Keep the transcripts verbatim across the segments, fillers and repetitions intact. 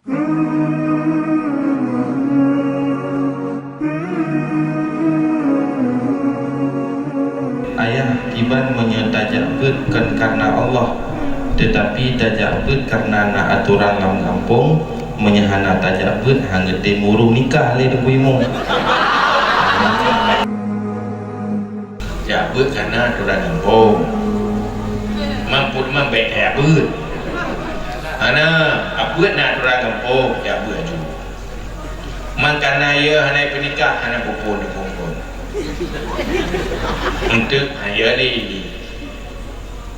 Ayah, kiban meunyoe tajak beuet kon kareuna Allah, teutapi tajak beuet kareuna na atoran lam gampông, meunyoe hana tajak beuet, han geutem ureueng nikah lé Teungku Imum. Jak beuet kareuna atoran gampông. Mampu teuma bèk tajak beuet. Hana, beuet na atoran gampông, jak beuet aju. Man kareuna yö hana peunikah, hana peuphôn-phôn. Eunteuk hana lé.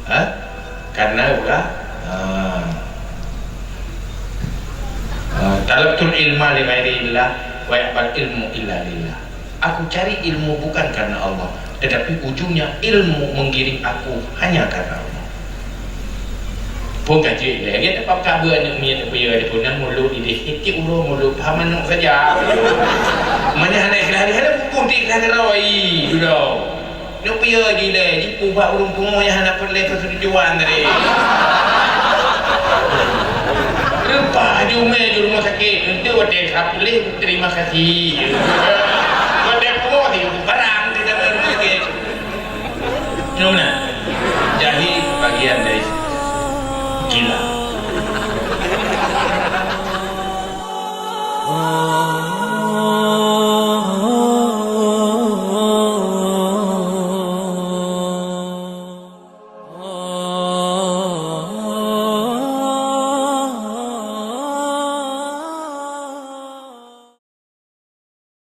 Ha? Kareuna ulah. Ha. Ha, talabtul ilma li ghairillah wa ya'bal ilmu illa lillah. Aku cari ilmu bukan karena Allah, tetapi ujungnya ilmu menggiring aku hanya karena Allah. Phôn ka jeuet lé, lagèe teupaka beuet aneuk miet neuk peue, dipeuna mulod idéh, tiep uroe mulod, ha manok saja. Meunyoe hana ikhlas, hana bukon di ikhlas keudroe, dudoe. Neuk peue jih lé, jipeubak ureueng pungo nyang hana peureulèe peusetujuan tadi. Reupah jumé di rumah sakit, eunteuk watèe ka puléh, terima kasih. Watèe pungo di barang di dalam rumah sakit. Nyoe meunan. Jahé bagian dari gila.